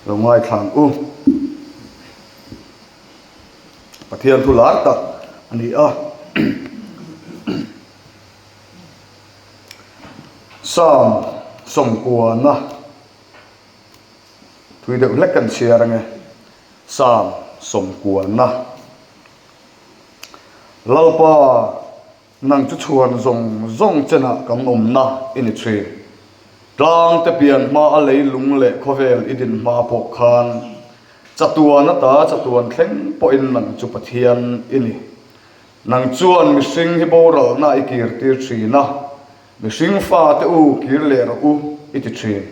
Lo ngaithla ang u. Pathian thu lar tak a ni a. Psalm sawmkuana thui deuh hlek kan chhiar ange. Psalm sawmkuana Lalpa Nang chu chhuan zawng zawng chenah kan awmna i ni thin. Tlang te pian hma a leilung leh khawvel i din hma pawh khan chatuan ata chatuan thleng pawhin nang chu Pathian i ni. Nang chuan mihring hi boralna i kir tir thin a, mihring fate u kir leh rawh u i ti thin.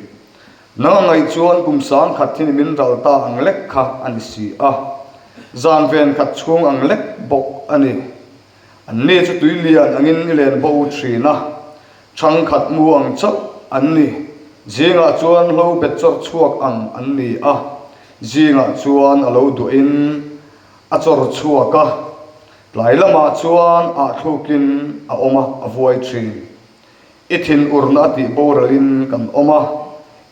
Nang a ngaih chuan kum sangkhat hi ni min ral ta ang lek kha a ni si a, zan ven khat chhung ang lek bawk a ni. Anni chu tui lian angin i len bo thin a, thangkhat mu ang chauh an ni. Zingah chuan hlo bet chawr chhuak ang an ni a, zingah chuan a lo duahin a chawr chhuak a, tlai lamah chuan ahthlûkin a awm a, a vuai thin. I thinurna a tih boralin kan awm a,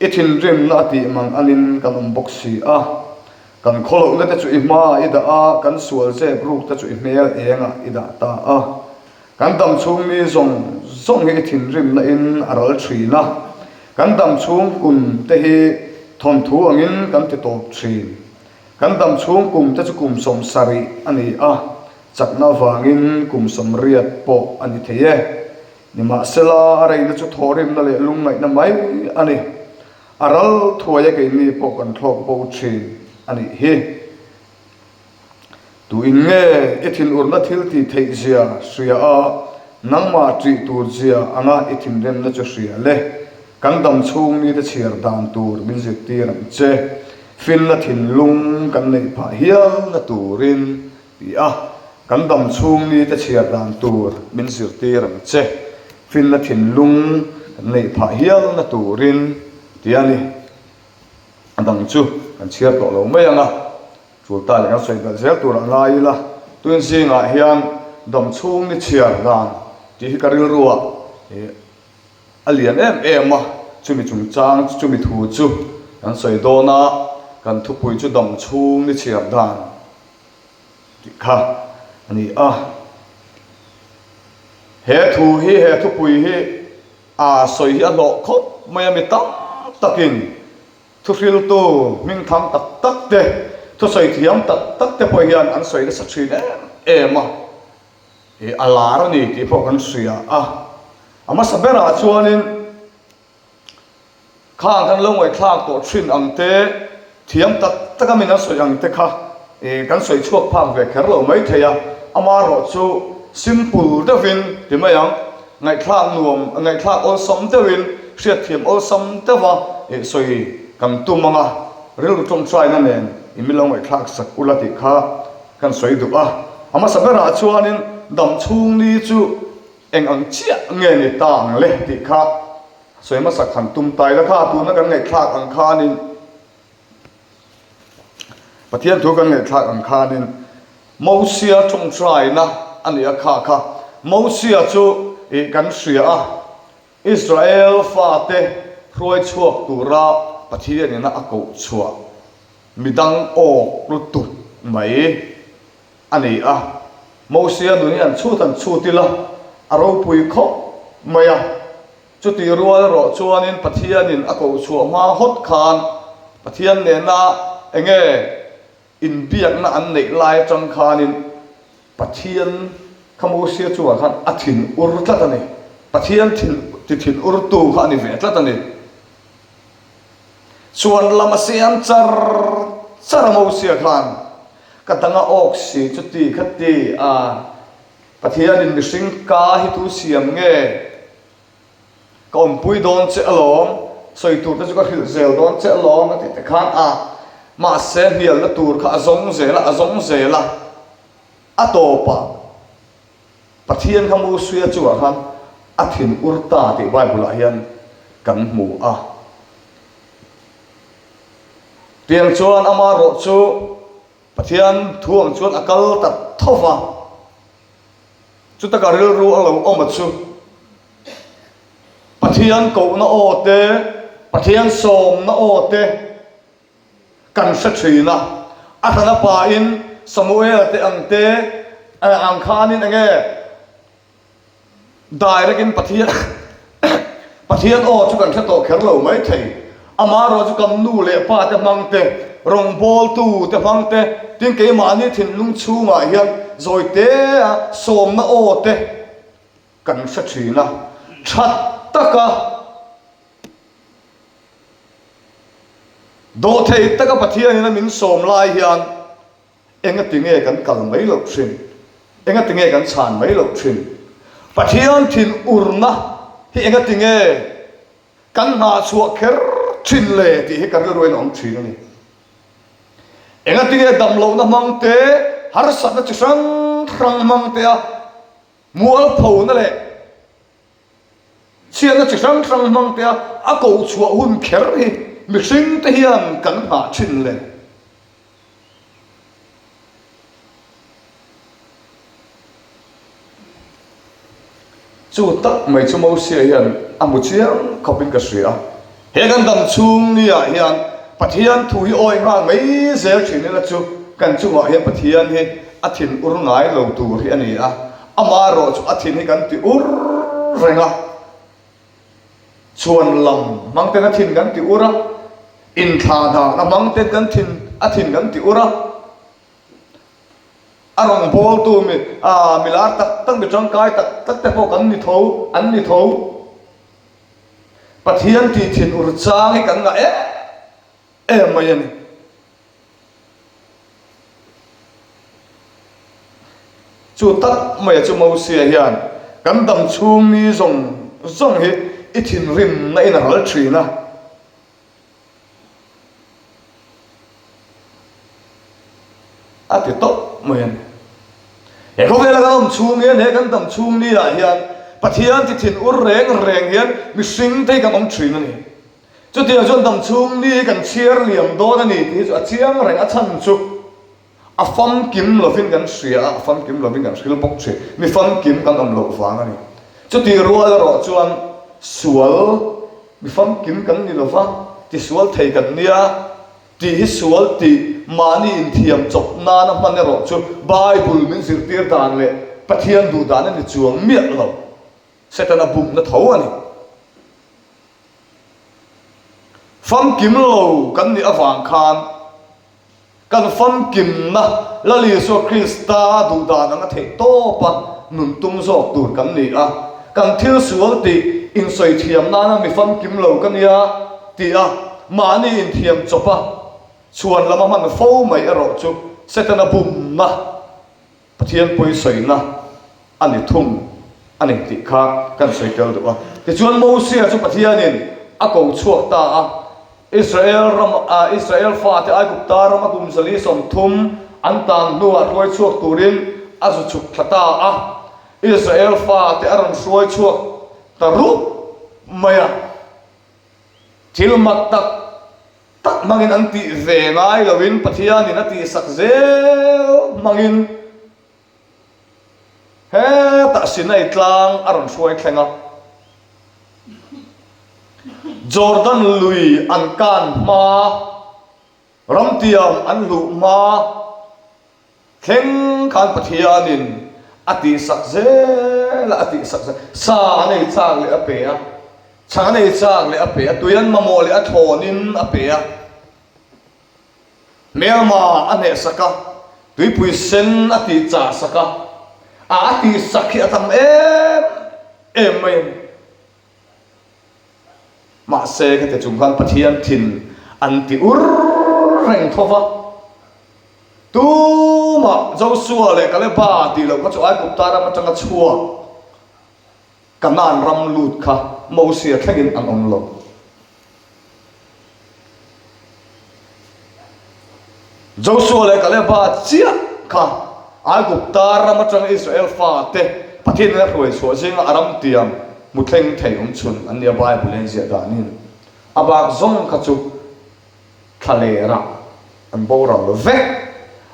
i thinrimna a tih mang anin kan awm bawk si a. Kan khawlohna te chu i hmaah i dah a, kan sual zep ruk te chu i hmel engah i dah ta a. Kan dam chhung mi zawng zawng hi i thinrimna in a ral thin a, kan dam chhung kum te hi thawnthu angin kan ti tawp thin. Kan dam chhung kum te chu kum 70 a ni a, chakna avangin kum 80 pawh a ni thei e. Nimahsela, a reina chu thawhrimna leh lungngaihna mai a ni. A ral thuai a keini pawh kan thlawk bo thin a nih hi. Tu in nge i thinurna thil tih theih zia hria a, nangmah ṭih tur zia anga i thinremna chu hria le. Kan dam chhung mite chhiar dan tur min zirtir ang che. Finna thinlung kan neih phah hialna turin ti a, kan dam chhung mite chhiar dan tur min zirtir ang che. Finna thinlung kan neih phah hialna turin ti a ni. A dang chu kan chhiar tawh lo mai ang a, tul ta leh kan sawi belh zel turah ngai ila, tun zingah hian dam chhung ni chhiar dan tih hi ka rilruah a lian em em a, chumi chungchang chumi thu chu kan sawi dawn a, kan thupui chu dam chhung ni chhiar dan. Tih kha a ni a. He thu hi, he thupui hi a sawi hi a hlawh khawp mai a, mi tam takin thuhriltu hmingthang tak tak te, thusawi thiam tak tak te pawh hian an sawi nasa thin em em a, ih a lar a ni tih pawh kan hria a. A hmasa berah chuanin. Khang kan lo ngaihthlak tawh thin ang te, thiam tak taka min an sawi ang te kha kan sawi chhuak phak ve kher lo mai thei a, amaherawh chu simple deuhin ti mai ang, ngaihthlak nuam, ngaihthlak awlsam deuhin, hriatthiam awlsam deuha sawi kan tum ang a, rilru tawngtaina nen i min lo ngaihthlak sak ula tih kha kan sawi duh a. A hmasa berah chuanin dam chhung ni chu eng ang chiah nge ni ta ang le tih kha Sawi hmasak han tum tai la kha tuna kan ngaihthlak ang khanin Pathian thu kan ngaihthlak ang khanin Mosia tawngtaina a ni a kha kha Mosia chu ih kan hria a Israel fate hruai chhuak tura Pathian ina a koh chhuah midang awk lutuk mai a ni a Mosia nun hi an chhut an chhut ila a ropui khawp mai a. Chutih rual erawh chuanin Pathianin a koh chhuah hma hawt khan Pathian nena enge inbiakna an neih lai atang khanin Pathian kha Mosia chungah khan a thin ur tlat a ni. Pathian thin ti thin urtu kha a ni ve tlat a ni. Chuan lam a siam char char a Mosia khan ka dang a awk si chuti kha ti a Pathianin mihring ka hi tu siam nge? Ka awmpui dawn che alawm, sawi tur te chu ka hrilh zel dawn che alawm a tih te khan a, mahse hnialna tur kha a zawng zel a, a zawng zel a, a tawpah Pathian kha Mosia chungah khan a thin ur ta tih Bible ah hian kan hmu a. Tiang chuan amaherawh chu Pathian thu ang chuan a kal ta tho va, chutaka rilru a lo awm a chu Pathian kohna aw te, Pathian sawmna aw te. Kan hre thin a, a hran a pain Samuel te ang te ang khanin enge direct in Pathian Pathian aw chu kan hre tawh kher lo mai thei. Amaherawh chu kan nu leh pa te hmang te, rawngbawltu te hmang te, tin keimahni thinlung chhungah hian zawi te a sawmna aw te kan hre thin a, tha taka Dawhthei taka Pathianin a min sawm lai hian engati nge kan kal mai loh thin? Engati nge kan chhan mai loh thin? Pathian thin urna hi engati nge kan nghahchhuah kher thin le tih hi ka rilruin a awm thin a ni. Engati nge damlohna hmang te, harsatna chi hrang hrang hmang te a mualphona leh Chhiatna chi hrang hrang hmang te a a koh chhuah hun kher hi mihring te hian kan nghah thin le. Chu tak mai chu Mosia hian a hmu chiang khawp in ka hria a. He kan dam chhung ni ah hian Pathian thu hi awi nghal mai zel thin ila chu kan chungah hian Pathian hi a thin ur ngai lo tur hi a ni a. Amaherawh chu a thin hi kan ti ur reng a, chhuan lam hmang ten a thin kan ti ur a, inthla dahna hmang ten kan thin a thin kan ti ur a, a rawngbawltu mi ah mi lar tak tak mi tangkai tak tak te pawh kan ni tho an ni tho. Pathian tih thin ur chang hi kan ngah em em mai a ni. Chu tak mai chu Mosia hian kan dam chhung ni zawng zawng hi i thinrimna in a ral thin a. A ti tawp mai a ni. He khawvela kan awm chhung hian he kan dam chhung ni ah hian Pathian ti thin ur reng reng hian mihring te hi kan awm thin a ni. Chutiang chuan dam chhung ni hi kan chhiar liam dawn a ni tih hi chu a chiang reng a chhan chu a famkim lovin kan hria a, a famkim lovin kan hril bawk thin. Mi famkim kan awm loh vang a ni. Chutih rual erawh chuan sual mi famkim kan ni lova, tisual thei kan nia tih hi sual tih mahni inthiam chawp nana hman erawh chu Bible min zirtir dan leh Pathian duh dan a ni chuang miah lo. Setana bumna tho a ni. Famkim lo kan nih avang khan kan famkimna Lal Isua Krista duh dan anga theih tawpa nun tum zawk tur kan ni a, kan thil sual tih insawi thiam nana mi famkim lo ka nia tih a mahni inthiam chawpa chhuan lama hman fo mai erawh chu Setana bumna Pathian pawisawina a ni thung a ni tih kha kan sawi tel duh a. Tichuan Mosia chu Pathianin a ko chhuak ta a, Israel ram ah Israel fate Aigupta rama kum 130 an tan hnuah hruai chhuak turin a zu chhuk thla ta a. Israel fate a rawn hruai chhuak ta rup mai a. Thil mak tak tak hmangin an tih ve ngai loin Pathianin a tihsak zel hmangin hetah Sinai tlang a rawn hruai thleng a. Jordan lui an kan hma, ramtiam an luh hma thleng khan Pathianin a tihsak zel a, a tihsak zel. Sa an ei chak leh a pe a, chhang an ei chak leh a pe a, tui an mamawh leh a thlawnin a pe a. Hmelma a hnehsak a, tuipui sen a tihchah sak a, a a tihsak hi a tam em em mai a ni. Mahse khati chung khan Pathian thin an ti ur reng tho va. Tumah Josua leh Kaleba tih loh kha chu Aigupta ram atanga chhuak Kanaan ram lut kha Mosia thlengin an awm lo. Josua leh Kaleba chiah kha Aigupta ram atanga Israel fate Pathianin a hruai chhuah zinga a ram tiam hmu thleng thei awm chhun an nia Bible in ziah danin a bak zawng kha chu thla lerah an boral vek.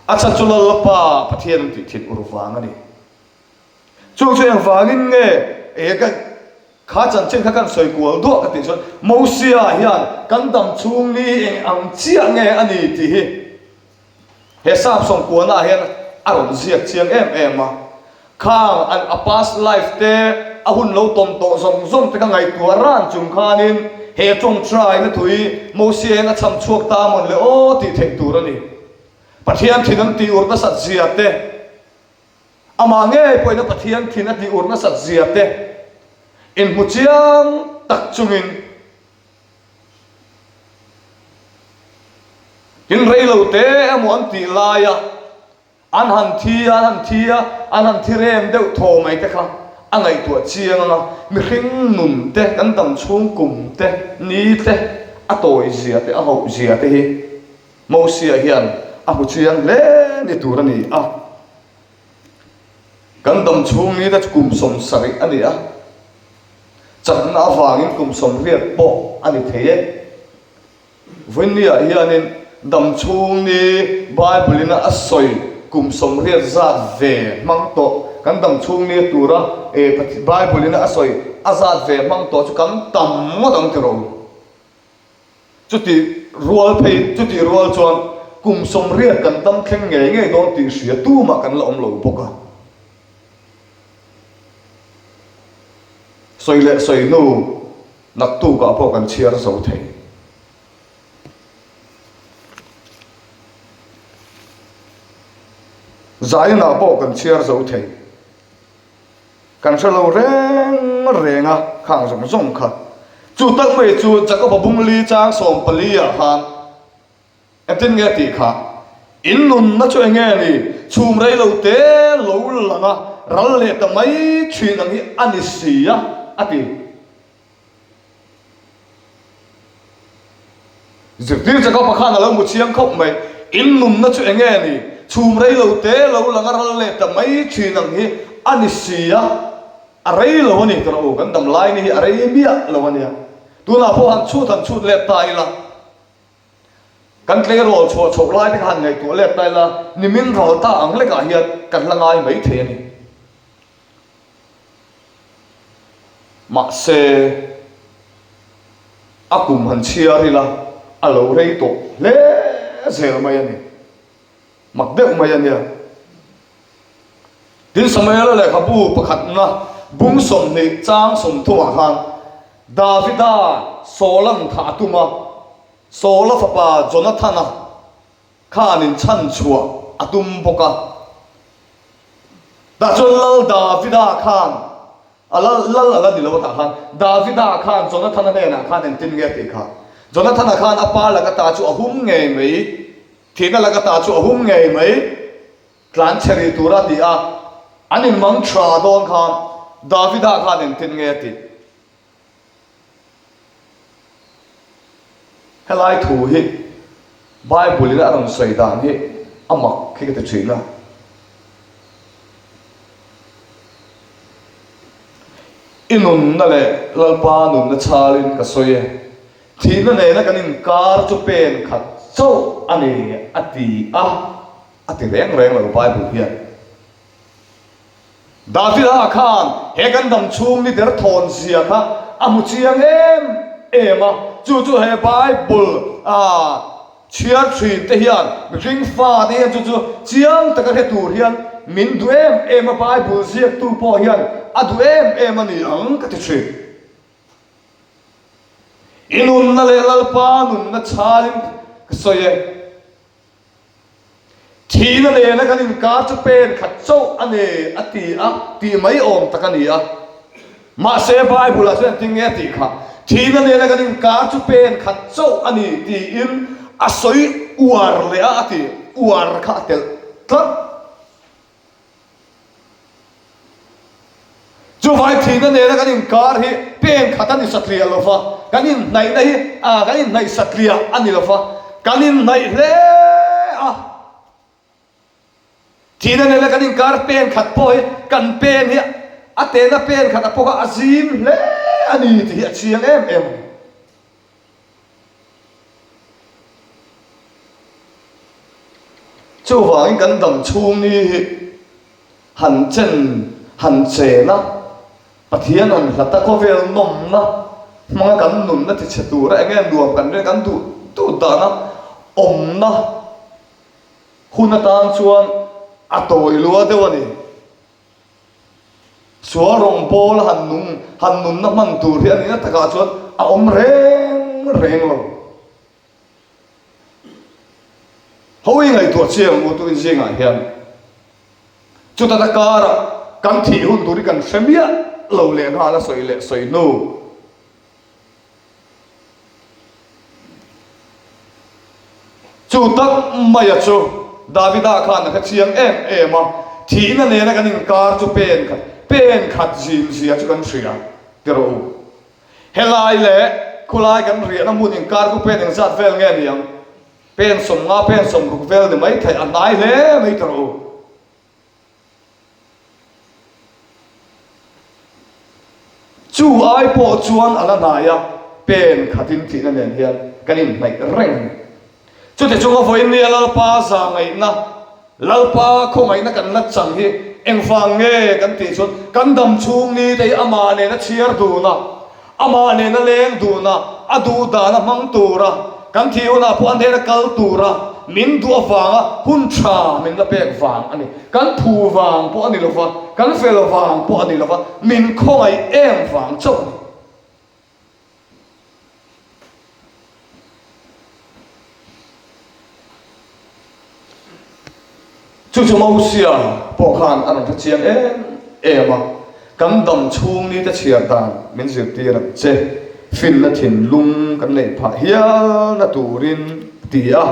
A chhan chu Lalpa Pathian an tih thin ur vang a ni. Chung chu engvangin nge e ka. Kha chanchin kha kan sawi kual duah ka tih chuan Mosia hian kan dam chhung ni eng ang chiah nge a ni tih hi he Psalm sawmkuana ah hian a rawn ziak chiang em em a. Khang an a past life te a hun lo tawm tawh zawng zawng te ka ngaihtuah ran chung khanin he tawngtaina thu hi Mosia hian a chham chhuak ta mawn le aw tih theih tur a ni. Pathian thin an tih ur nasat zia te. Amah ngei pawhin a Pathian thin a tih ur nasat zia te inhmu chiang tak chungin in rei lo te emaw an tih laia an han thi a, an han thi a, an han thi rem deuh thaw mai te kha a ngaihtuah chiang ang a, mihring nun te, kan dam chhung kum te, ni te, a tawi zia te, a hoh zia te hi Mosia hian a hmu chiang hle ni tur a ni a. Kan dam chhung ni te chu kum 70 a ni a, chakna avangin kum 80 pawh a ni thei e. Vawinia hianin dam chhung ni Bible-in a sawi kum 80 zat ve hmang tawh, kan dam chhung ni tura Bible-in a sawi a zat ve hmang tawh chu kan tam ngawt ang tiraw? Chuti rual phei, chuti rual chuan kum 80 kan tam thleng ngei ngei dawn tih hria tumah kan la awm lo bawk a. Sawi leh sawi hnu naktukah pawh kan chhiar zo thei. Zainah pawh kan chhiar zo thei. Kan hre lo reng reng a, khang zawng zawng kha. Chu tak mai chu Jakoba bung li chang 14 ah khan engtin nge a tih kha? In nunna chu eng nge ni? Chhum rei lo te lo lang a, ral leh ta mai thin ang hi a ni si a, a ti. Zirtir Jakoba khan a lo mu chiang khawp mai. In nunna chu eng nge ni? Chhum rei lo te lo lang a ral leh ta mai thin ang hi a ni si a, a rei lo a ni tawh u, kan dam lai ni hi a rei miah lo a nia. Tunah pawh han chhut han chhut let ta ila, kan tleirawl chhuah chhoh lai te kha han ngaihtuah let ta ila, nimin ral ta ang lekah hian kan la ngai mai thei a ni. Mahse, a kum han chhiar ila a lo rei tawh hle zel mai a ni. Mak deuh mai a nia. Tin, Samuela lehkhabu pakhatna bung 20 chang 30 ah khan Davida Saula'n thah a tum a, Saula fapa Jonathana khanin chhan chhuah a tum bawk a. Tah chuan Lal Davida khan, a lal lal a la ni lo a tah khan, Davida khan Jonathana hnenah khan engtin nge a tih kha? Jonathana khan a pa laka ta chu a hum ngei mai, thihna laka ta chu a hum ngei mai, tlan chhe rih tura a ti a, an inmang tha dawn khan Davida khan engtin nge a tih? Helai thu hi Bible in a rawn sawi dan hi a mak hi ka ti thin a. I nunna leh Lalpa nunna chhalin ka sawi e, thihna nena kan inkar chu pen khat chauh a ni a ti a, a ti reng reng lo Bible hian. Davida khan he kan dam chhung ni der thawn zia kha a hmu chiang em em a, chu chu he Bible a chhiar thin te hian mihring fa te hian chu chu chiang taka hre tur hian min duh em em a, Bible ziaktu pawh hian a duh em em a ni ang ka ti thin. I nunna leh Lalpa nunna chhalin ka sawi e. Thihna nena kan inkar chu pen khat chauh a ni a ti a, tih mai awm tak a ni a. Mahse Bible-ah chuan engtin nge a tih kha? Thihna nena kan inkar chu pen khat chauh a ni tiin a sawi uar leh a a ti, uar kha a telh tlat. Chuvai thihna nena kan inkar hi pen khat a ni satliah lo va, kan inhnaihna hi kan inhnaih satliah a ni lo va, kan inhnaih hle a. Thihna nena kan inkar pen khat pawh hi kan pen hi a tehna pen khat a pawk a, a zim hle a ni tih hi a chiang em em a ni. Chuvangin kan dam chhung ni hi han chen han chen a. Pathian an hlat a, khawvel nawmna hmanga kan nunna tichhe tura eng nge nuam kan rin kan duh duh dana awmna hun atan chuan a tawi lua deuh a ni. Sual rawngbawl han nung han nunna hman tur hi a nihna takah chuan a awm reng reng lo. Ho i ngaihtuah chiang u tuin zingah hian chuta ta karah kan thih hun tur hi kan hre miah lo leh nghal a sawi leh sawi hnu. Chu tak maia chu Davida khan a hre chiang em em a, thihna nena kan inkar chu pen khat pen khat zin zia chu kan hria ti rawh u. Helai leh khulai kan riahna hmun inkar khu pen engzat vel nge ni ang? Pen 50, pen 60 vel ni mai theih a hnai hle mai ta rawh u. Chu ai pawh chuan a la hnai a, pen khatin thihna nen hian kan inhnaih reng a ni. Chuti chunga vawiin nia Lalpa zahngaihna, Lalpa khawngaihna kan la chang hi engvang nge kan tih chuan kan dam chhung ni te hi amah nena chhiar dun a, amah nena leng dun a, a duh dana hmang tura, kan thih hunah pawh a hnena kal tura min duh avanga hun tha min la pek vang a ni. Kan phu vang pawh a ni lova, kan fel vang pawh a ni lova, min khawngaih em vang chauh a ni. Chu chu Mosia pawh khan a rawn hre chiang em em a, Kan dam chhung ni te chhiar dan min zirtir ang che, finna thinlung kan neih phah hialna turin a ti a.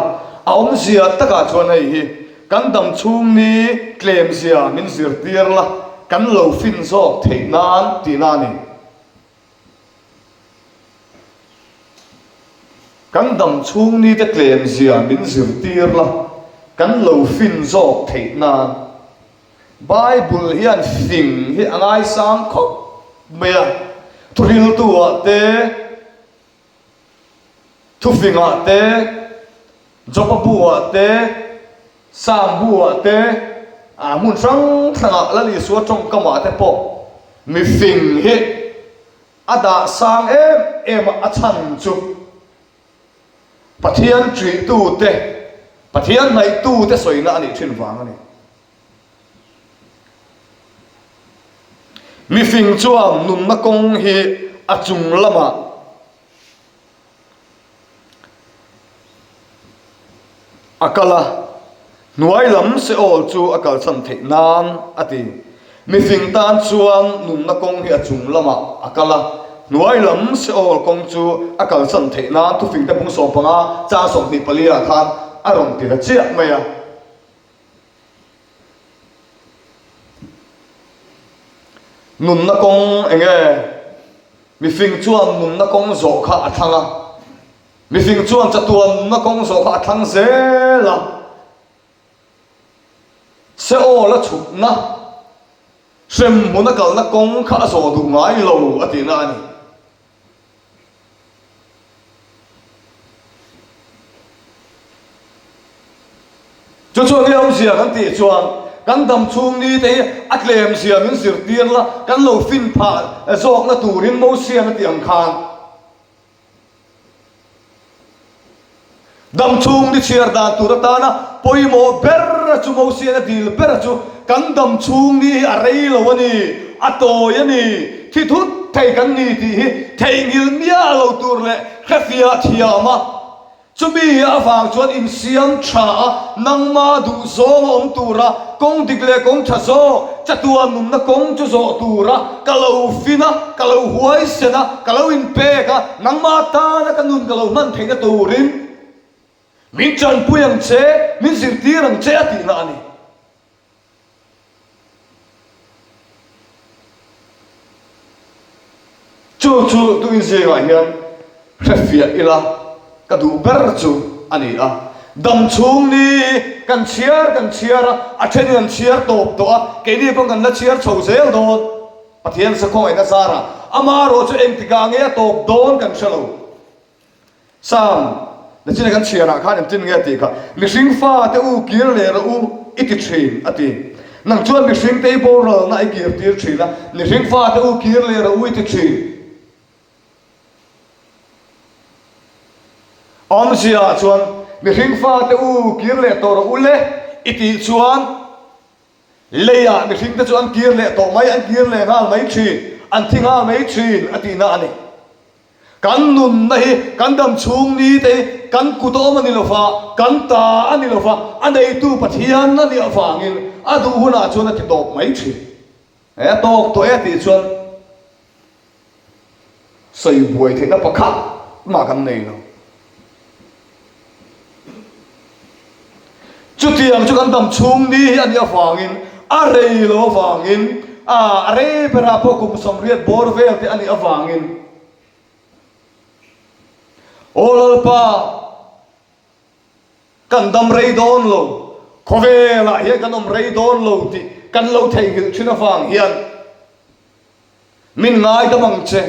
A awmzia takah chuan hei hi kan dam chhung ni tlemzia min zirtir la, kan lo fin zawk theih nan tihna a ni. Kan dam chhung ni te tlem zia min zirtir la, kan lo fin zawk theih nan. Bible hian fing hi a ngaisang khawp mai a, thuhriltu ah te, thufing ah te, Joba bu ah te, Psalm bu ah te, ah hmun hrang hrang ah Lal Isua tawngkam ah te pawh mifing hi a dah sang em em a, a chhan chu Pathian ṭihtu te, Pathian hnaihtu te sawina a nih ṭhin vang a ni. Mifing chuan nunna kawng hi a chung lamah A kal a, hnuai lam Seol chu a kalsan theih nan a ti. Mifing tan chuan nunna kawng hi a chung lamah a kal a, hnuai lam Seol kawng chu a kalsan theih nan thufingte pung 15 chang 24 ah khan a rawn ti ta chiah mai a. Nunna kawng eng nge? Mifing chuan nunna kawng zawh kha a thlang a. Mifing chuan chatuan nunna kawng zawh kha a thlang zel a. Seol a chhukna, hremhmun a kalna kawng kha a zawh duh ngai lo a tihna a ni. Chu chu nia awmzia kan tih chuan kan dam chhung ni te hi a tlem zia min zirtir la, kan lo fin phah zawkna turin Mosian a tih ang khan. Dam chhung ni chhiar dan tur atana pawimawh ber chu Mosian a dil ber chu kan dam chhung ni hi a rei lo a ni, a tawi a ni, thi thut thei kan ni tih hi theihnghilh miah lo tur leh hrefiah thiam a. Chumi avang chuan insiam tha a, nangma duh zawng a awm tura kawng dik leh kawng tha zawk, chatuan nunna kawng chu zawh tura ka lo fin a, ka lo huaisen a, ka lo inpek a, nangma tana ka nun ka lo hman theihna turin min tanpui ang che, min zirtir ang che a tihna a ni. Chu chu tuin zingah hian hrefiah ila ka duh ber chu a ni a. Dam chhung ni kan chhiar kan chhiar a, a thenin an chhiar tawp tawh a, keini pawh kan la chhiar chho zel dawn. Pathian sakhawngaihna zarah amaherawh chu engtikah nge a tawp dawn kan hre lo. Psalm, Nachina kan chhiarah khan engtin nge a tih kha, Mihring fate u kir leh rawh u i ti thin, a ti. Nang chuan mihringte i boralna i kir tir thin a, mihring fate u kir leh rawh u i ti thin. Awmzia chuan mihring fate u kir leh tawh rawh u le i tih chuan leiah mihringte chu an kir leh tawh mai, an kir leh nghal mai thin, an thi nghal mai thin a tihna a ni. Kan nunna hi kan dam chhung ni te hi kan kut a awm a ni lova, kan ta a ni lova, a neitu Pathian a nih avangin a duh hunah chuan a ti tawp mai thin. He a tawk tawh e tih chuan sawi buai theihna pakhat mah kan nei lo. Chutiang chu kan dam chhung ni hi a nih avangin a rei lo avangin a rei berah pawh kum 80 bawr vel te a nih avangin Aw Lalpa, kan dam rei dawn lo, khawvelah hian kan awm rei dawn lo tih kan lo theihnghilh thin avang hian Min ngaidam ang che.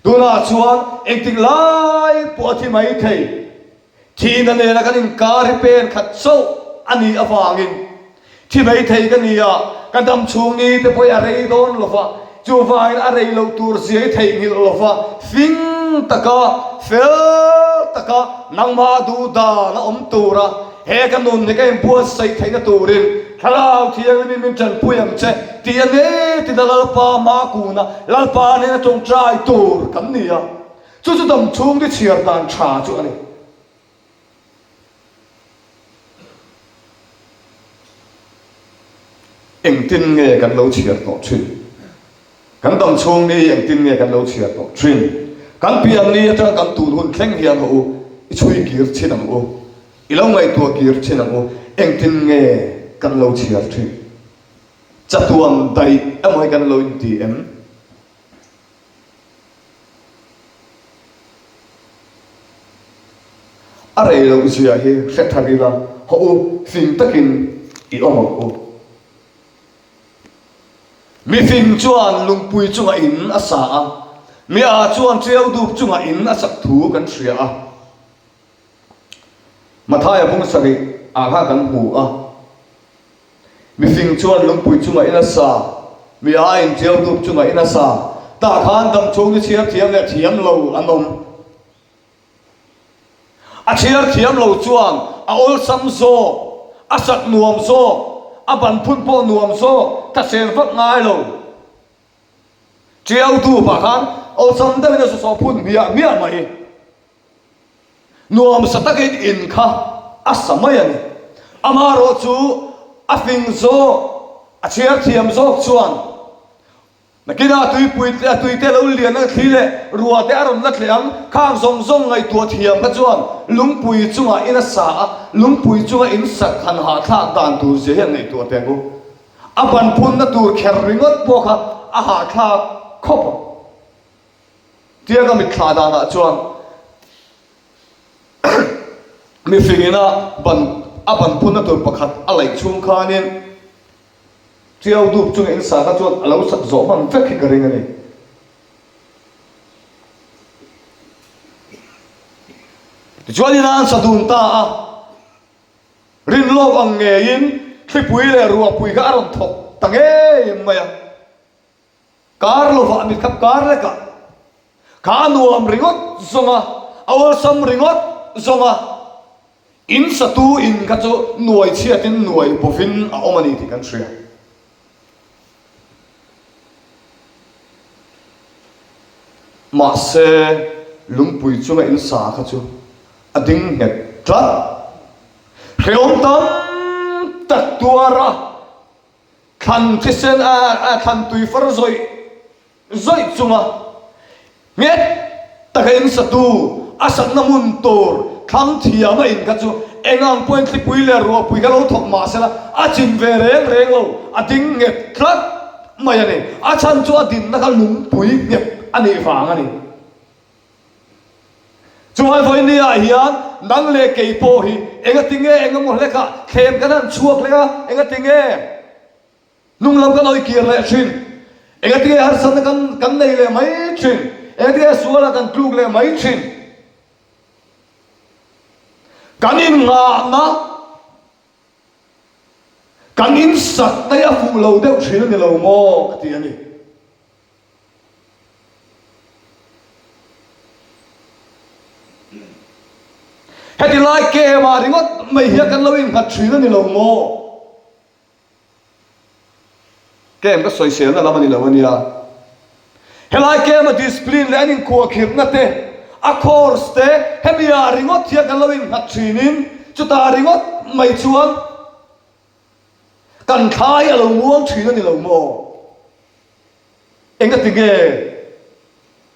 Tunah chuan engtik lai pawh a thi mai thei. Thihna nena kan inkar hi pen khat chauh a nih avangin thi mai thei ka ni a, ka dam chhung ni te pawh hi a rei dawn lo va, chuvangin a rei loh tur zia hi theihnghilh lo va, fing taka, fel taka nangmah duh dan a awm tura He ka nun hi ka inbuatsaih theihna turin Thlarau Thianghlimin min tanpui ang che tih a ni tina Lalpa hma kuna Lalpa nena tawngtai tur kan ni a, chu chu dam chhung te chhiar dan tha chu a ni. Engtin nge kan lo chhiar tawh thin? Kan dam chhung ni hi engtin nge kan lo chhiar tawh thin? Kan pian ni atanga kan tun hun thleng hian haw u, i chhui kir thin ang u, i lo ngaihtuah kir thin ang u, engtin nge kan lo chhiar thin? Chatuan daih emaw hi kan lo inti em? A rei loh zia hi hre thar ila, haw u, fing takin i awm ang u. Mifing chuan lungpui chungah in a sa a, mi a chuan ṭiau dup chungah in a sak thu kan hria a. Mathaia bung sarih ah khan kan hmu a, Mifing chuan lungpui chungah in a sa, mi a in ṭiau dup chungah in a sa. Tah khan damchhung ni chhiar thiam leh thiam lo an awm. A chhiar thiam lo chuan a awlsam zawk, a sak nuam zawk, a ban phun pawh nuam zawk, ka sel vak ngai lo. Tiau dup ah khan awlsam deuhin a sawsawh phun hmiah hmiah mai. Nuam sa takin in kha a sa mai a ni. Amaherawh chu a fing zawk, a chhiar thiam zawk chuan Nakinah tuipui te a tui te lo lian a thli leh rua te a rawn la thleh ang, khang zawng zawng ngaihtuah thiam kha chuan lungpui chungah in a sa a, lungpui chunga in sak han hahthlak dan tur zia hi an ngaihtuah teh ang u. A ban phunna tur kher ringawt pawh kha a hahthlak khawp ang. Tiang a mitthla danah chuan mifing ina ban a ban phunna tur pakhat a laih chhung khanin, Tiau dup chunga in sa kha chuan a lo sak zawh hman vek hi ka ring a ni. Tichuan ina an sa dun ta a, rinlawk ang ngeiin thlipui leh ruahpui kha a rawn thawk ta ngei mai a. Kar lovah mit kha kar lekah kha a nuam ringawt zawng a, a awlsam ringawt zawng a, in satu in kha chu nuai chhiatin nuai bawvin a awm a ni tih kan hria. Mahse, lungpui chunga in sa kha chu a ding nghet tlat. Hrehawm tam tak tuar a. Thlan thisen a thlan tui far zawih zawih chunga nghet taka in satu a sakna hmun tur thlang thiam a in kha chu eng ang pawhin thlipui leh ruahpui kha lo thawk mah sela a chim ve reng reng lo, a ding nghet tlat mai a ni. A chhan chu a dinna kha lungpui nghet a nih vang a ni. Chuvai vawinia ah hian nang leh kei pawh hi engatinge engemaw hlekah thlem kan han chhuak leh a, engatinge hnunglam kan hawi kir leh thin, engatinge harsatna kan kan nei leh mai thin, engatinge sualah kan tluk leh mai thin. Kan innghahna. Kan insak te a fuh lo deuh thin a ni lo maw ka ti a ni. Heti lai kemah ringawt mai hian kan lo innghat thin a ni lo maw? Kem ka sawiselna lam a ni lo a nia. Helai kema discipline leh an inkhuahkhirhna te, a course te hemi ah ringawt hian kan lo innghat thinin chutah ringawt mai chuan kan thlai a lo muang thin a ni lo maw? Engati nge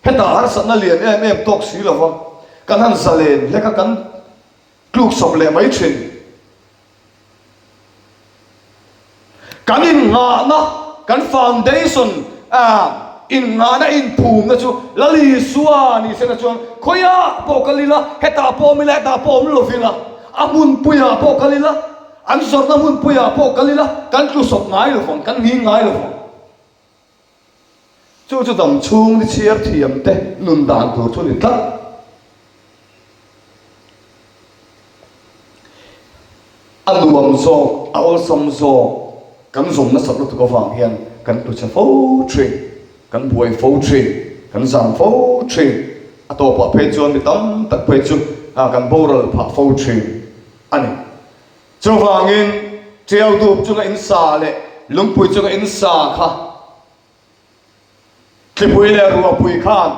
hetah harsatna lian em em tawk si lova kan han zalen hlek a kan tluk sawp leh mai thin. Kan innghahna, kan foundation, innghahna inphumna chu Lal Isua ni sela chuan khawiah pawh kal ila, hetah pawh awm ila, hetah pawh awm lo ila, a hmunpuiah pawh kal ila, an zawrhna hmunpuiah pawh kal ila, kan tlu sawp ngai lo vang, kan nghing ngai lo vang. Chu chu dam chhung ni chhiar thiam te nun dan tur chu ni tlat. A nuam zawk, a awlsam zawk kan zawm nasat lutuk avang hian kan tlu chhe fo thin, kan buai fo thin, kan zam fo thin. A tawpah phei chuan mi tam tak phei chu kan boral phah fo thin a ni. Chuvangin, Tiau dup chunga in sa leh lungpui chunga in sa kha thlipui leh ruahpui khan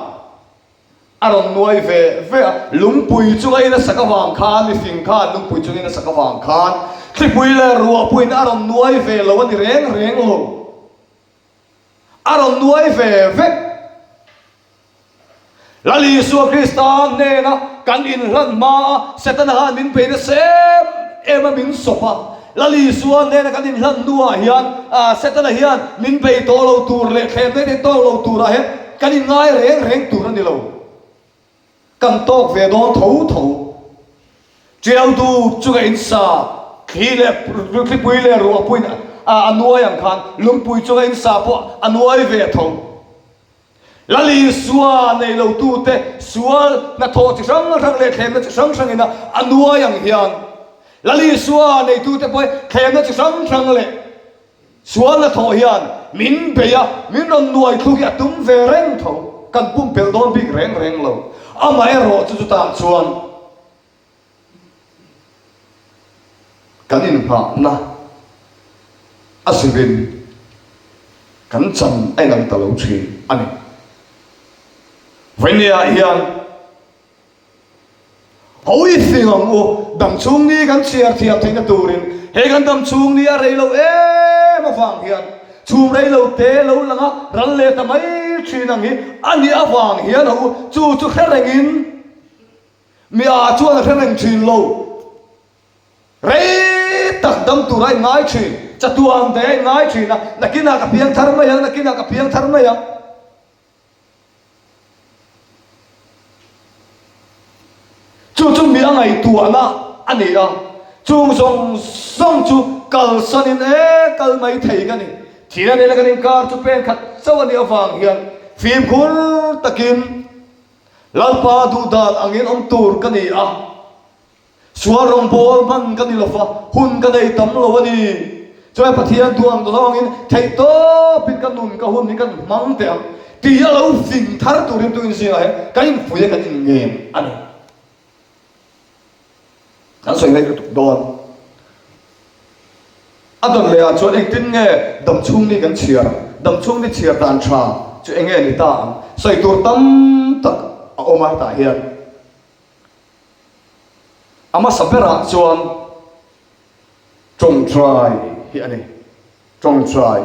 a rawn nuai ve ve a. Lungpui chunga in a sak avang khan, mifing khan lungpui chunga in a sak avang khan thlipui leh ruahpuiin a rawn nuai ve lo a ni reng reng lo. A rawn nuai ve vek. Lal Isua Krista hnena kan inhlan hmaa Setana khan min bei nasa em em a, min sawp a. Lal Isua hnena kan inhlan hnuah hian Setana hian min bei tawh lo tur leh thlemna te tawk lo turah hian kan inngai reng reng tur a ni lo. Kan tawk ve dawn tho tho. Tiau dup chunga in sa thli leh thlipui leh ruahpuiin a nuai ang khan lungpui chunga in sa pawh a nuai ve tho. Lal Isua nei lotute sual hnathawh chi hrang hrang leh thlemna chi hrang hrangin a nuai ang hian Lal Isua neitute pawh hi thlemna chi hrang hrang leh sual hnathawh hian min bei a, min rawn nuai thluk hi a tum ve reng tho, kan pumpelh dawn bik reng reng lo. Amaherawh chu chutah chuan Kan inghahna a zirin kan chan a inang ta lo thin a ni. Vawinia hian hawi fing ang u, dam chhung ni kan chhiar thiam theihna turin he kan dam chhung ni a rei lo em avang hian chhum rei lo te lo lang a ral leh ta mai thin ang hi a nih avang hian ho u chu chu hre rengin Mi a chuan a hre reng thin lo. Rei tak dam tur a inngai thin, chatuan te a inngai thin a, nakinah ka piang thar mai ang, nakinah ka piang thar mai ang. Chu chu mi a ngaihtuahna a ni a, chung zawng zawng chu kalsanin e kal mai thei ka ni. Thina nena kan inkar chu pen khat chauh a nih avang hian fimkhur takin Lalpa duhdan angin awm tur ka ni a, sual rawngbâwl hman ka ni lo va, hun ka nei tam lo a ni. Chuan Pathian duh ang zawngin theih tawpin ka nun ka hun hi kan hmang teh ang tih a lo fing thar turin tuin zingah hian kan infuih a, kan inngen a ni. Kan sawi rei lutuk dawn. A dawt leh ah chuan engtin nge dam chhung ni kan chhiar ang? Dam chhung ni chhiar dan tha chu eng nge ni ta ang? Sawi tur tam tak a awm a hetah hian. A hmasa berah chuan tawngtai hi a ni. Tawngtai.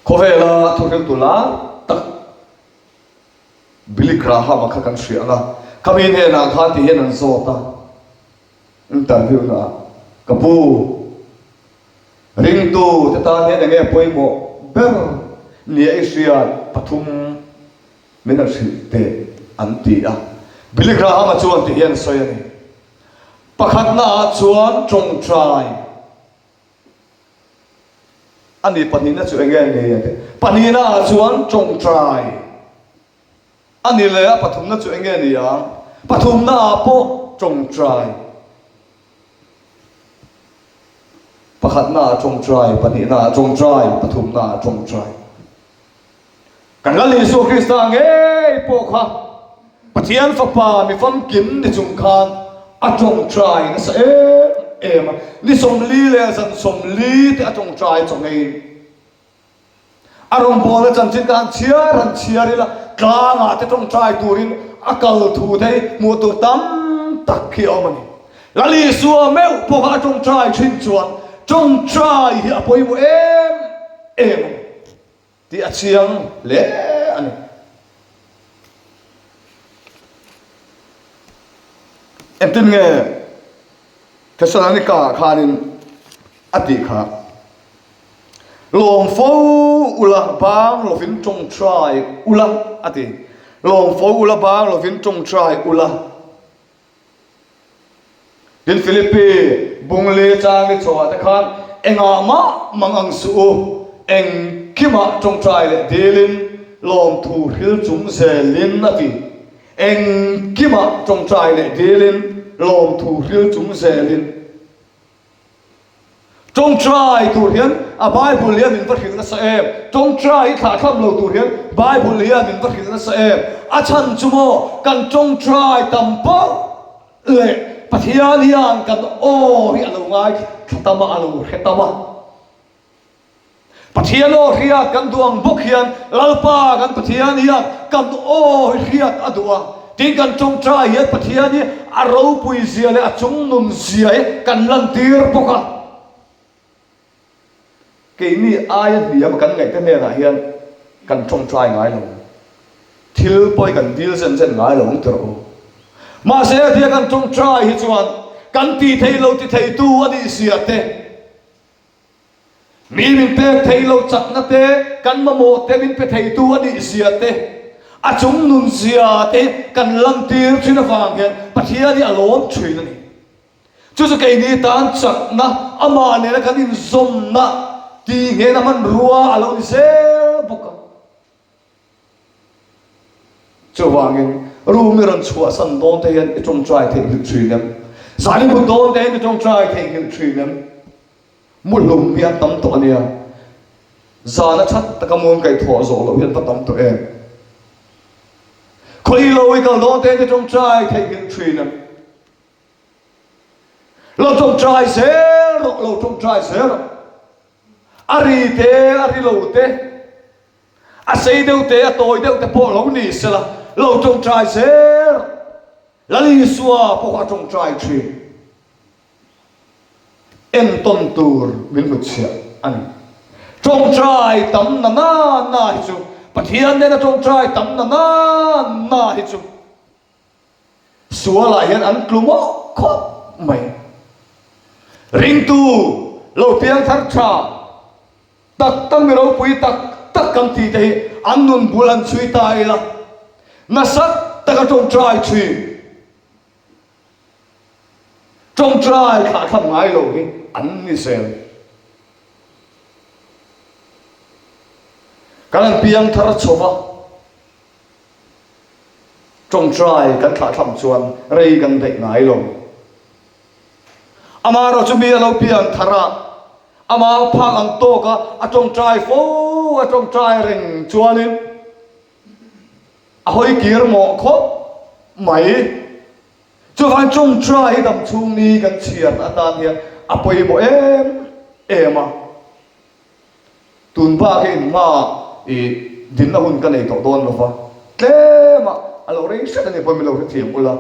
Khawvela thuhriltu lar tak Billy Graham-a kha kan hria ang a, khami hnenah khan ti hian an zawt a, interview na ah, Ka pu, ringtu te tan hian enge pawimawh ber nia i hriat pathum min han hrilh teh an ti a. Billy Graham-a chuan ti hian a sawi a ni, Pakhatna ah chuan tawngtai. A ni pahnihna chu enge ni a ti. Pahnihna ah chuan tawngtai a ni leh a, pathumna chu enge ni ang? Pathumna ah pawh tawngtai. Pakhatnaah ṭawngṭai, pahnihnaah ṭawngṭai, pathumnaah ṭawngṭai. Kan Lal Isua Krista ngei pawh kha Pathian Fapa mi famkim ni chung khan a ṭawngṭai nasa em em a, ni 40 leh zan 40 te a ṭawngṭai chaw ngei. A rawngbawlna chanchin kha han chhiar han chhiar ila, tlangah te ṭawngṭai turin a kal thu te hi hmuh tur tam tak hi a awm a ni. Lal Isua meuh pawh kha a ṭawngṭai ṭhin chuan ṭawngṭai hi a pawimawh em em a ni tih a chiang hle a ni. Engtin nge Thessalonika ah khanin a tih kha? Lawm fo ula bang lovin tawngtai ula a ti. Lawm fo ula bang lovin tawngtai ula. Tin Philippi Bungli chang ni chhoah te khan engah mah mang ang suh u, engkimah tawngtai leh dilin lawmthu hril chung zelin a ti. Engkimah tawngtai leh dilin lawmthu hril chung zelin. Ṭawngṭai tur hian a Bible hian min va hrilh nasa em? Ṭawngṭai hi thlahthlam lo tur hian Bible hian min va hrilh nasa em? A chhan chu maw kan ṭawngṭai tam pauh leh Pathian hian kan aw hi a lo ngaithla tam a, a lo hre tam a. Pathian aw hriat kan duh ang bawk hian Lalpa kan Pathian hian kan aw hi hriat a duh a. Tin kan tawngtai hian Pathian hi a ropui zia leh a chungnun zia hi kan lantir bawk a. Keini aia hniam kan ngaihte hnenah hian kan tawngtai ngai lo. Thil pawi kan dil zen zen ngai lo ang tirh u. Mahse hetia kan tawngtai hi chuan kan ti thei lo ti theitu a nih zia te, Mi min pek thei lo chakna te, kan mamawh te min pe theitu a nih zia te, a chung nun zia te kan lantir thin avang hian Pathian hi a lawm thin a ni. Chu chu keini tan chakna, amah nena kan inzawmna tih nghehna hmanrua a lo ni zel bawk a. Chuvangin, room i rawn chhuahsan dawn te hian i tawngtai theihnghilh thin em? Zan i mut dawn te hian i tawngtai theihnghilh thin em? Mu hlum hi a tam tawh a nia. Zan a that taka muang kaihthawh zawh loh hian va tam tawh em? Khawi lo i kal dawn te hian i tawngtai theihnghilh thin em? Lo tawngtai zel rawh, lo tawngtai zel rawh. A ri te, a ri lo te. A sei deuh te, a tawi deuh te pawh lo ni sela, lo tawngtai zel rawh. Lal Isua pawh a tawngtai thin. Entawn tur min hnutchhiah a ni. Tawngtai tam na na na hi chu, Pathian nena tawngtai tam na na na hi chu sualah hian an tlu mawh khawp mai. Ringtu lo piang thar tha. Tak tak mi ropui tak tak kan tih te hi an nun bul an chhui ta ila, nasa taka tawngtai thin, tawngtai thlahthlam ngai lo hi an ni zel. Kan han piang thar chho va, tawngtai kan thlahthlam chuan rei kan daih ngai lo. Amaherawh chu mi a lo pian thar a, amah phak ang tawk a a tawngtai fo a tawngtai reng chuanin a hawi kir mawh khawp mai. Chuvang tawngtai hi dam chhung ni kan chhiar atan hian a pawimawh em em a. Tun bak hi inhma i dinna hun ka nei tawh dawn lova, tlema a lo rei hret a ni pawh min lo hrethiam ula.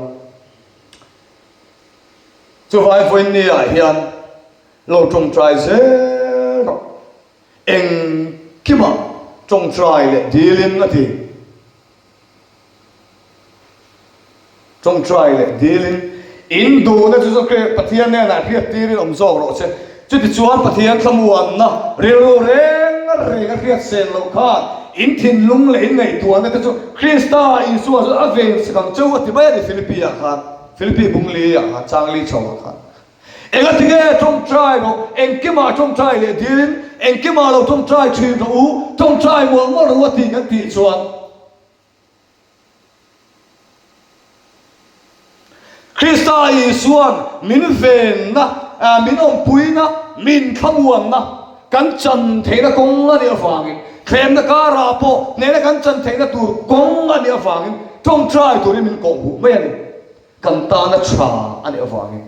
Chuvai vawiinni ah hian lo tawngtai zel rawh. Engkimah tawngtai leh dilin a ti. Tawngtai leh dilin in duhna chu chu Pathian hnenah hriat tirin awm zawk rawh se. Chutichuan Pathian thlamuanna rilru reng reng a hriat sen loh khan in thinlung leh in ngaihtuahna te chu Krista Isua chu a ven sak ang cheu a ti mai a ni Philippi ah khan. Philippi bungli ah khan changli chho ah khan Engati nge tawngtai rawh, engkimah tawngtai leh dilin, engkimah lo tawngtai thin rawh u, tawngtai mawlh mawlh rawh u a ti kan tih chuan Krista Isuan min venna, min awmpuina. min thlamuanna kan chan theihna kawng a nih avangin, thlemna karah pawh hnehna kan chan theihna tur kawng a nih avangin tawngtai turin min kawhhmuh mai a ni. Kan tana tha a nih avangin.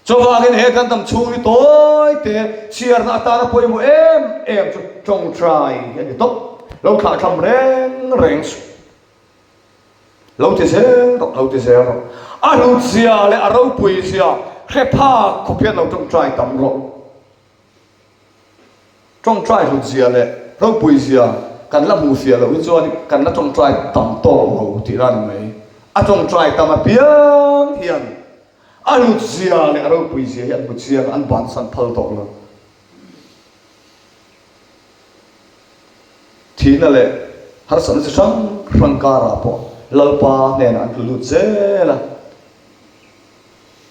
Chuvangin he kan dam chhung hi tawi te chhiarna atana pawimawh em em chu tawngtai hi a ni tawp. Lo thlahthlam reng reng suh. Lo ti zel rawh, lo ti zel rawh. A hlut zia leh a ropui zia hre phak khawp hian lo tawngtai tam rawh. Tawngtai hlut zia leh ropui zia kan la hmuh fiah loh hi chuan kan la tawngtai tam tawk lo tih la ni mai. A tawngtai tam apiang hian a hlut zia leh a ropui zia hi an hmu chiang a, an bansan phal tawh lo. Thihna leh harsatna chi hrang hrang karah pawh Lalpa hnenah an tlu lut zel a.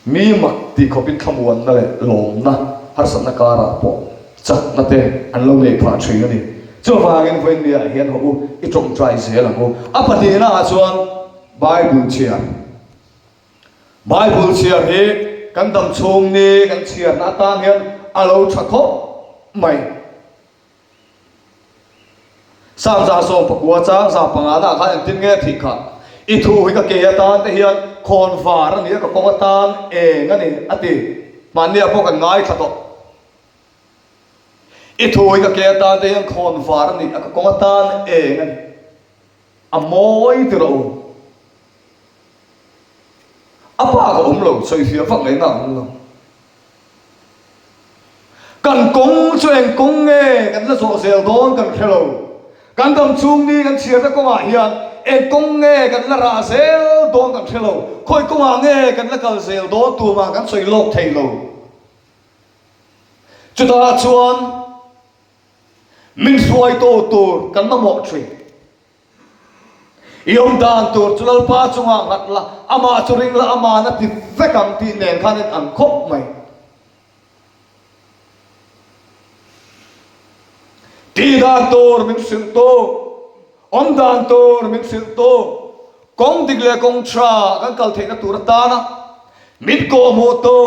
Mi mak tih khawpin thlamuanna leh lawmna harsatna karah pawh chakna te an lo nei phah thin a ni. Chuvangin vawiinniah hian haw u, i tawngtai zel ang u. A pahnihnaah chuan Bible chhiar. Bible chhiar hi kan dam chhung ni kan chhiarna atan hian a lo tha khawp mai. Sam 119 chang 5 nah khan engtin nge thih kha? I thu hi ka ke atan te hian khawn var a ni a, ka kawng atan eng a ni a ti. Hmanniah pawh kan ngaithla tawh. I thu hi ka ke atan te hian khawn var a ni a, ka kawng atan eng a ni. A mawi ti rawh u. A pa ka awm lo, sawifiah vak ngaihna a awm lo. Kan kawng chu eng kawng nge kan la zawh zel dawn kan hre lo. Kan dam chhung ni kan chhiarna kawngah hian eng kawng nge kan la rah zel dawn kan hre lo. Khawi kawngah nge kan la kal zel dawn tumah kan sawi lawk thei lo. Chutah chuan min hruaitu tur kan mamawh thin. I awm dan tur chu Lalpa chungah nghat la, amah chu ring la, ama'n a ti vek ang tih nen khan in ang khawp mai. Tih dan tur min hrilh tu, awm dan tur min hrilh tu, kawng dik leh kawng tha kan kal theihna tur atana min kawhhmuh tu,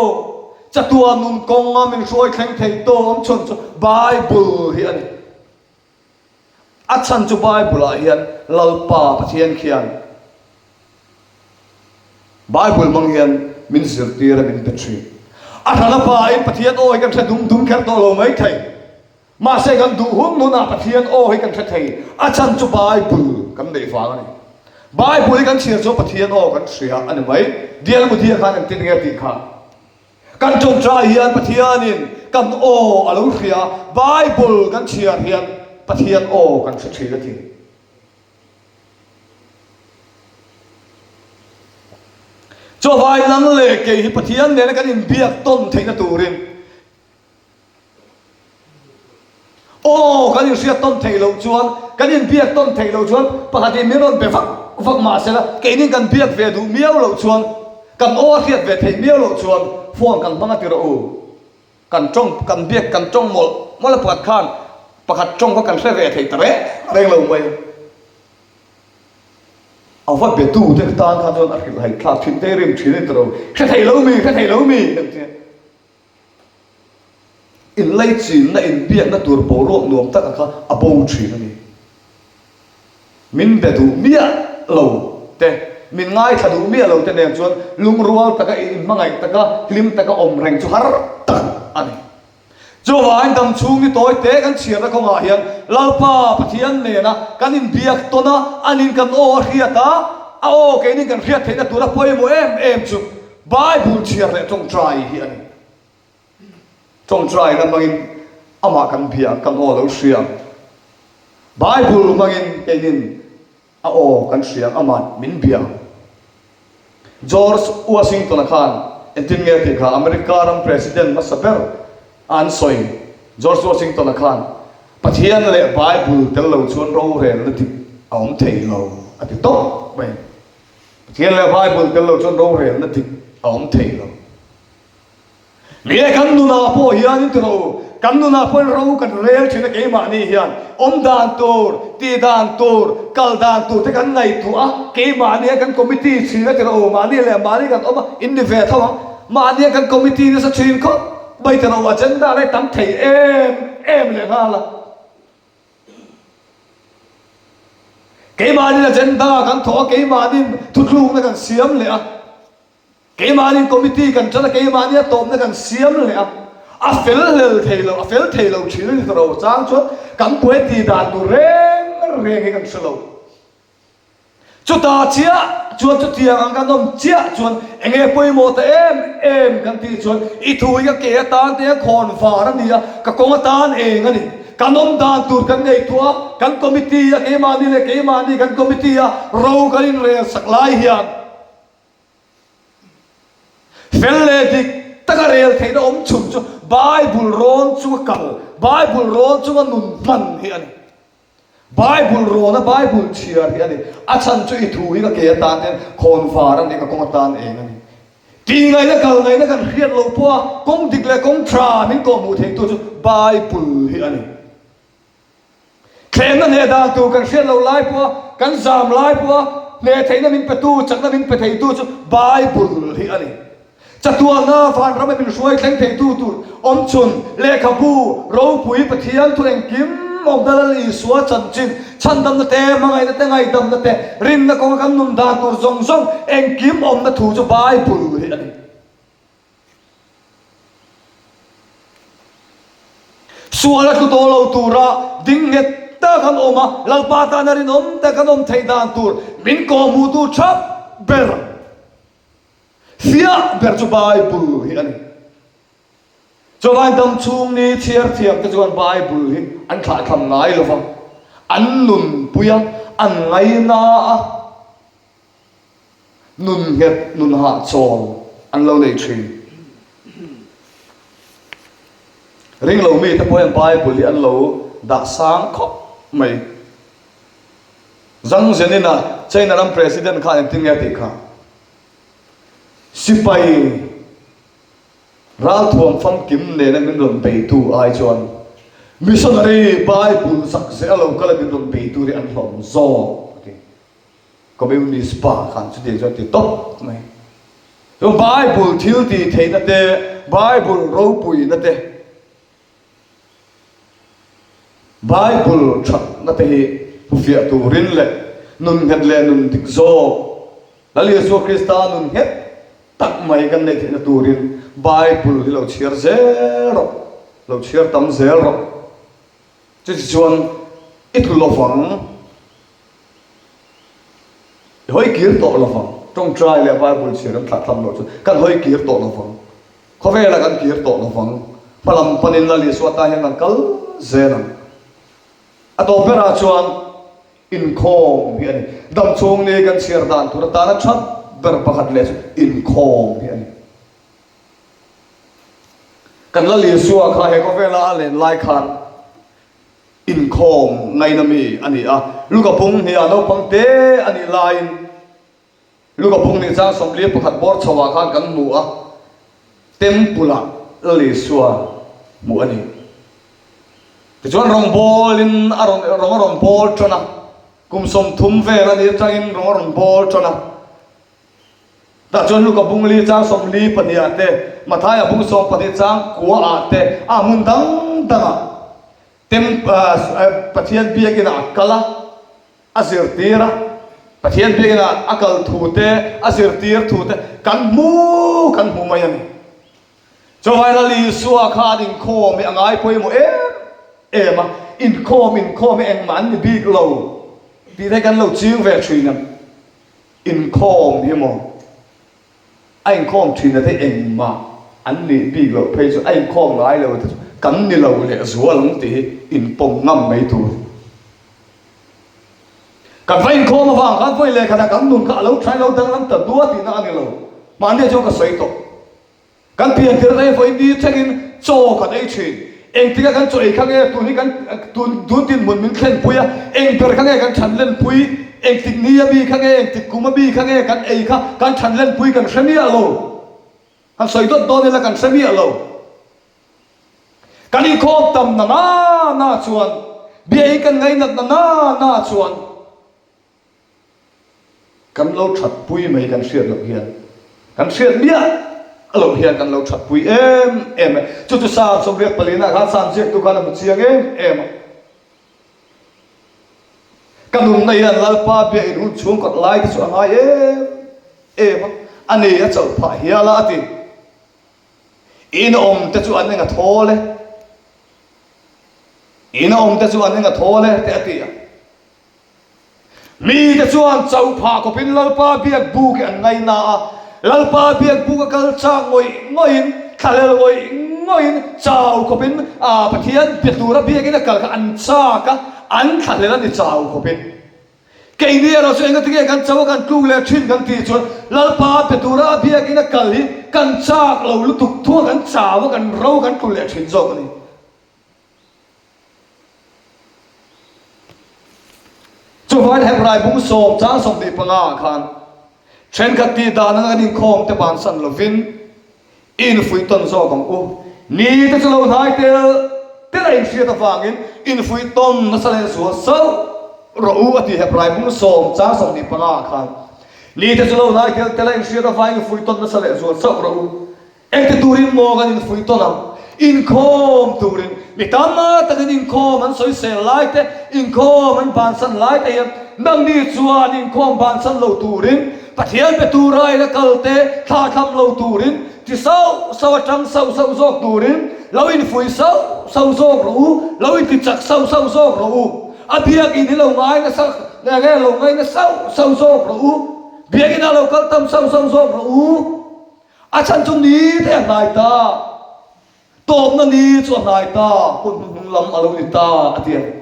chatuan nun kawnga min hruai thleng thei tu awm chhun chu Bible hi a ni. A chhan chu Bible ah hian Lalpa Pathian khian Bible hmang hian min zirtir a min pe thin. A hran a pa in Pathian aw hi kan hre dum dum kher tawh lo mai thei. Mahse kan duh hun hun ah Pathian aw hi kan hre thei. A chhan chu Bible kan neih vang a ni. Bible hi kan chhiar chuan Pathian aw kan hria a ni mai. Dial Mudia khan engtin nge tih kha? Kan ṭawngṭai hian Pathianin kan aw a lo hria a, Bible kan chhiar hian Pathian aw kan hre ṭhin a ti. Chawhai nang leh kei hi Pathian nena kan inbiak tawn theihna turin Aw, kan inhriat tawn theih loh chuan, kan inbiak tawn theih loh chuan pakhatin min rawn be vak vak mah sela, keinin kan biak ve duh miau loh chuan, kan aw a hriat ve theih miau loh chuan phone kan hmang a ti rawh u. Kan tawng, kan biak, kan tawng mawlh mawlh a pakhat khan pakhat tawng kha kan hre ve thei ta reng reng lo mai. A va betu te tan khan chuan a hrilhhai thlak thin te rim thin a ni ta lo, hre thei lo mi, hre thei lo mi kan ti a. Inlaichinna, inbiakna tur boruak nuam taka kha a bo thin a ni. Min be duh miah lo te, min ngaithla duh miah lo te nen chuan lungrual taka inhmangaih taka, hlim taka awm reng chu har tak a ni. Chuvangin dam chhung ni tawi te kan chhiarna kawngah hian Lalpa Pathian nena kan inbiak tawn a, anin kan aw a hriat a, a aw keinin kan hriat theihna tura pawimawh em em chu Bible chhiar leh tawngtai hi a ni. Tawngtaina hmangin amah kan bia ang, kan aw lo hria ang. Bible hmangin keinin a aw kan hria ang, ama'n min bia ang. George Washington-a khan engtin nge a tih kha? America ram President hmasa ber a an sawi George Washington-a khan, Pathian leh Bible tel lo chuan rorelna dik a awm thei lo a ti tawp mai. Pathian leh Bible tel lo chuan rorelna dik a awm thei lo. Ni e, kan nunah pawh hian in ti rawh u, kan nunah pawhin ro kan rel thin a keimahni hian awm dan tur, tih dan tur, kal dan tur te kan ngaihtuah a, keimahni hian kan committee thin a ti rawh u, mahni leh mahni kan awm a, in ni ve tho ang, mahni hian kan committee nasa thin khawp. mai ta lo, agenda lai tam thei em em leh nghal a. Keimahnin agenda kan thawh a, keimahnin thutlukna kan siam leh a. Keimahnin committee kan ṭan a, keimahni a tawpna kan siam leh a, a fel hlel thei lo, a fel thei lo ṭhin a ni ta ro chang chuan kan buai tih dan tur reng reng hi kan hre lo. Chutah chiah chuan chutiang ang kan awm chiah chuan eng nge pawimawh ta em em kan tih chuan i thu hi ka ke atan te a khawn var a ni a, ka kawng atan eng a ni. Kan awm dan tur kan ngaihtuah a, kan committee a keimahni leh keimahni kan committee a ro kan inrel sak lai hian, Fel leh dik taka rel theihna awm chhun chu Bible rawn chunga kal, Bible rawn chunga nun hman hi a ni. Bible rawna Bible chhiar hi a ni. A chhan chu i thu hi ka ke atan hian khawn var a ni, ka kawng atan eng a ni. Tih ngaihna kal ngaihna kan hriat loh pawha kawng dik leh kawng tha min kawhhmuh theitu chu Bible hi a ni. Thlenna hneh dan tur kan hriat loh lai pawha kan zam lai pawha hneh theihna min petu, chakna min pe theitu chu Bible hi a ni. Chatuahna vanrama min hruai thleng theitu tur awmchhun lehkhabu ropui Pathian thu engkim awmna Lal Isua chanchin, chhandamna te, hmangaihna te, ngaihdamna te, rinna kawnga kan nun dan tur zawng zawng engkim awmna thu chu Bible hi a ni. Sual a tlu tawh lo tura ding nghet tak an awm a, Lalpa tana rinawm tak an awm theih dan tur min kawhhmuhtu thap ber, fiah ber chu Bible hi a ni. Chuvangin dam chhung ni chhiar thiam te chuan Bible hi an thlahthlam ngai lo va, an nunpui a, an ngaina a. Nun nghet, nun hahchawl an lo nei thin. Ringlo mite pawh hian Bible hi an lo dah sang khawp mai. Zhang Zenin a China ram President khan engtin nge a tih kha? Sipai ralthuam famkim nena min rawn beitu ai chuan missionary Bible zak zeh a lo kal a min rawn beitu hi an hlawm zawk a ti. Communist pa khan chutiang chuan ti tawp mai. Chuan Bible thil tih theihna te, Bible ropuina te, Bible thatna te hi hmufiah turin leh nun nghet leh nun dik zawk Lal Isua Krista nun nghet tak mai kan neih theihna turin Bible hi lo chhiar zel rawh, lo chhiar tam zel rawh. Chutichuan i tlu lovang. I hawi kir tawh lo vang. Tawngtai leh Bible chhiar kan thlah tham loh chu kan hawi kir tawh lo vang. Khawvelah kan kir tawh lo vang. Hmalam panin Lal Isua tan hian kan kal zel ang. A tawp berah chuan inkhawm hi a ni. Dam chhung ni kan chhiar dan tur atana that ber pakhat leh chu inkhawm hi a ni. Kan Lal Isua kha he khawvela a len lai khan Inkhawm ngaina mi a ni a, Luka bung hniah naupang te a nih laiin Luka bung hnih chang 41 bawr chhoah khan kan hmu a, Temple-ah Lal Isua hmuh a ni. Tichuan rawngbawlin a rawn rawng a rawn bawl tan a, kum 30 vel a nih atangin rawng a rawn bawl tan a. Tah chuan Luka bung li chang 42 ah te, Mathaia bung 12 chang kua ah te, a hmun dang dangah tem Pathian biakin ah a kal a, a zirtir a, Pathian biakin ah a kal thu te, a zirtir thu te kan hmu kan hmu mai a ni. Chuvai Lal Isua khan inkhawm hi a ngai pawimawh em em a, inkhawm inkhawm hi engmah an ni bik lo tih te kan lo ching ve thin ang. Inkhawm hi maw? A inkhawm thin a te engmah an nih bik loh phei chu a inkhawm ngai lo te chu kan ni lo leh zual ang tih hi inpawm ngam mai tur. Kan va inkhawm avang khan vawi leh khatah kan nun kha a lo thain lo danglam ta dua tihna a ni lo. Mahni chuan ka sawi tawh. Kan pian tir rei vawi ni thlengin chaw kan ei thin. Engtikah kan chaw ei kha nge tun hi kan tun tun dinhmun min thlenpui a, eng ber kha nge kan than lenpui, engtik ni a mi kha nge, engtik kum a mi kha nge kan ei kha kan than lenpui kan hre miah lo. Han sawi dawt dawn ila kan hre miah lo. Kan inkhawm tam na na na chuan, biain kan ngainat na na na chuan, Kan lo that pui mai kan hriat loh hian kan hriat miah. Lo hian kan lo that pui em em e. Chu chu Psalm 84 ah khan Psalm ziaktu khan a hmu chiang em em a. Ka nunna hian Lalpa biak in hun chhung kawt lai te chu a ngai em em a, a ni a chauh phah hial a a ti. In awm te chu an eng a thawl e. In awm te chu an eng a thawl e te a ti a. Mite chuan chauh phah khawpin Lalpa biak buk hi an ngaina a, Lalpa biak buk a kal chak ngawih ngawihin, thlahlel ngawih ngawihin, chau khawpin Pathian bia tura biakin a kal kha an chak a, an thlahlel a ni chau khawpin. Keini erawh chu engatinge kan chau a kan tluk leh thin kan tih chuan Lalpa bia tura a biakin a kal hi kan chak lo lutuk thung a, kan chau a, kan ro kan tlu leh thin zawk a ni. Chuvangin Hebrai bung sawm chang 25 ah khan thenkhat tih dan anga kan inkhawm te bansan lovin i infuih tawn zawk ang u. Ni te chu lo hnai tel tel a inhriat avangin infuih tawn nasa leh zual sauh rawh u a ti Hebrai bung sawm chang 25 ah khan ni te chu lo hnai tel tel a inhriat avangin infuih tawn nasa leh zual sauh rawh u. Engti turin maw kan infuih tawn ang? Inkhawm turin. Mi tam takin inkhawm an sawisel lai te, inkhawm an bansan lai te hian nangni chuan inkhawm bansan lo turin, Pathian pe tura ila kal te thlahthlam lo turin, ti sauh sauh atang sauh sauh zawk turin lo infuih sauh sauh zawk rawh u, lo intichak sauh sauh zawk rawh u. A biakinn hi lo ngai nasa, nge lo ngaina sauh sauh zawk rawh u. Biakinn ah lo kal tam sauh sauh zawk rawh u. A chhan chu ni te a hnai ta, tawpna ni chu a hnai ta, hun hnuhnung lam a lo ni ta a ti a ni.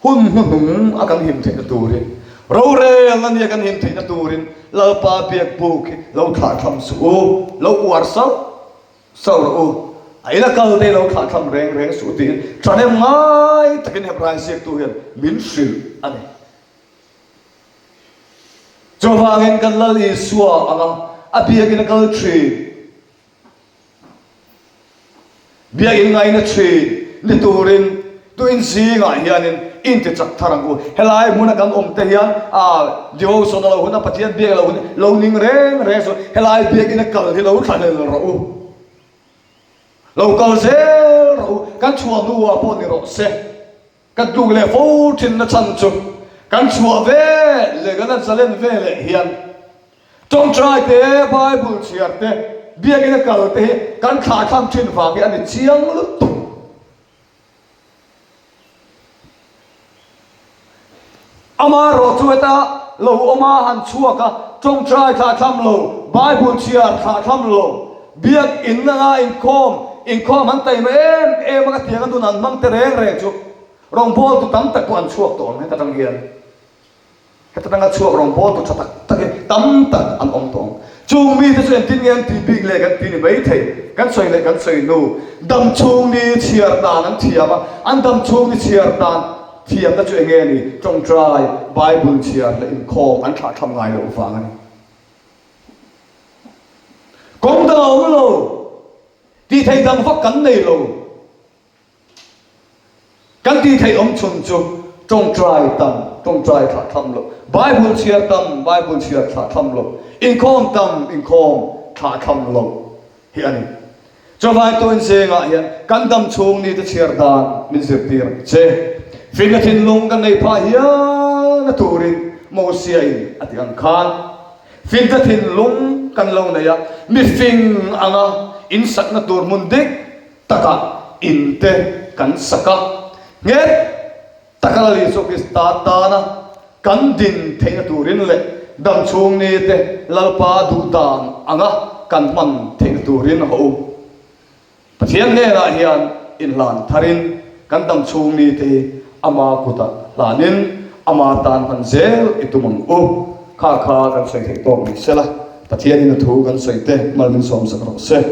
Hun hnuhnung a kan him theihna turin, rorelna ni a kan him theihna turin Lalpa biak buk hi lo thlahthlam suh u, lo uar sauh sauh rawh u, a ina kal te lo thlahthlam reng reng suh tiin thahnem ngai takin Hebrai ziaktu hian min hrilh a ni. Chuvangin kan Lal Isua anga a biakin a kal thin, biakin ngaina thin ni turin tuin zingah hianin inti chak thar ang u. Helai hmuna kan awm te hian a devotion a lo hun a, Pathian biak a lo hun, lo ning reng reng suh, helai biakin a kal hi lo thlahlel rawh u. Lo kal zel rawh u, kan chhuah hnuah pawh ni rawh se. Ka tluk leh fo thin na chhan chu kan chhuah ve leh kan han zalen ve leh hian tawngtai te, Bible chhiar te, biakinn a kal te hi kan thlahthlam thin vang hi a ni chiang lutuk. Amaherawh chu heta lo awm a han chhuak a, tawngtai thlahthlam lo, Bible chhiar thlahthlam lo, biakinn anga inkhawm, inkhawm han taima em em a ka tiang a nun an hmang te reng reng chu rawngbawltu tam tak pawh an chhuak tawh ang heta tang hian. Heta tanga chhuak rawngbawltu tha tak tak hi tam tak an awm tawh ang. Chung mite chu engtin nge an tih bik leh kan ti ni maithei, kan sawi leh kan sawi hnu. Dam chhung ni chhiar dan an thiam a, an dam chhung ni chhiar dan thiamna chu enge ni? Tawngtai, Bible chhiar leh inkhawm an thlahthlam ngai loh vang a ni. Kawng dang a awm lo, tih theih dang vak kan nei lo. Kan tih theih awm chhun chu tawngtai tam, tawngtai thlah tham loh, Bible chhiar tam, Bible chhiar thlah tham loh, inkhawm tam, inkhawm thlah tham loh hi a ni. Chuvaitu inzengah hian kan dam chhung nite chhiar dan min zirtir ang che. Finna thinlung kan nei phah hial na turin Mosia in a ti ang khan finna thinlung kan lo nei a, mifing anga insakna tur hmun dik Takah in te kan sak a, nghet taka Lal Isua Krista tana kan din theihna turin leh damchhung ni te Lalpa duh dan anga kan hman theihna turin a haw u. Pathian hnenah hian inhlan tharin kan damchhung ni te hi ama kutah hlanin ama tan hman zel i tum ang u. Kha kha kan sawi theih tawk ni sela, Pathianin a thu kan sawi te mal min sawmsak rawh se.